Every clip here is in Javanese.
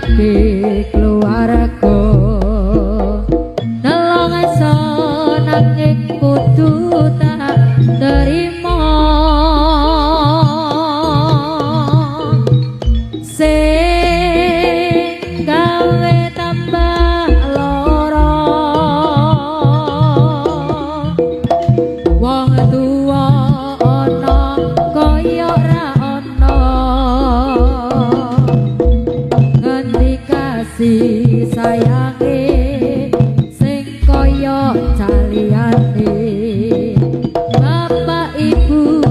ninggalake keluarga. Nelongso nanging kudu tak terima. Sing gawe tambah lara, wong tuwa ana kaya ra ana. Ngendi kasih sayange sing kaya caliyane. Bapak ibu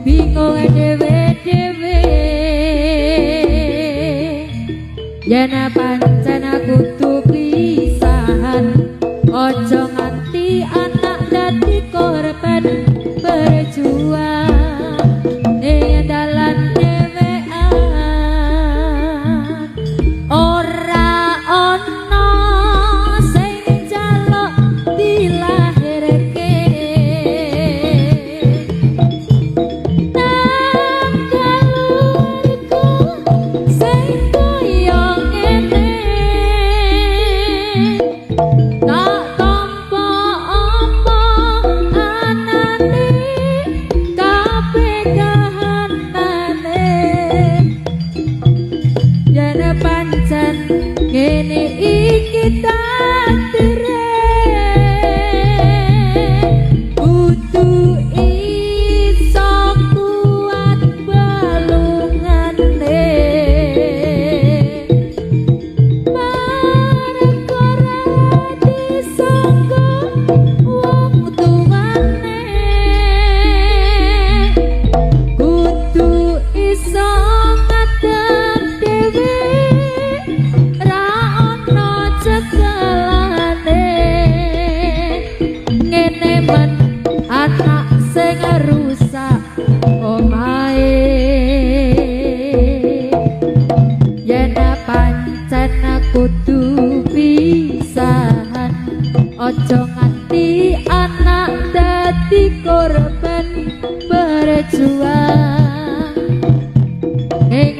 bingung dhewe-dhewe, yen pancen kudu pisahan, aja nganti anak dadi korban berjuang ning dalan dhewean. Ora ana sing njaluk dilahirke, nang kaluwarga sing kaya ngene. Tak tampa apa anane kabeh kahanane, yen pancen ngene iki takdire, kudu iso kuat balungane. Perkara disangka wong tuane, kudu iso ngadeg dhewe, ra ana cekelane. Ngene men anak sing rusak omahe, yen pancen kudu pisahan, aja nganti anak dadi korban berjuang ing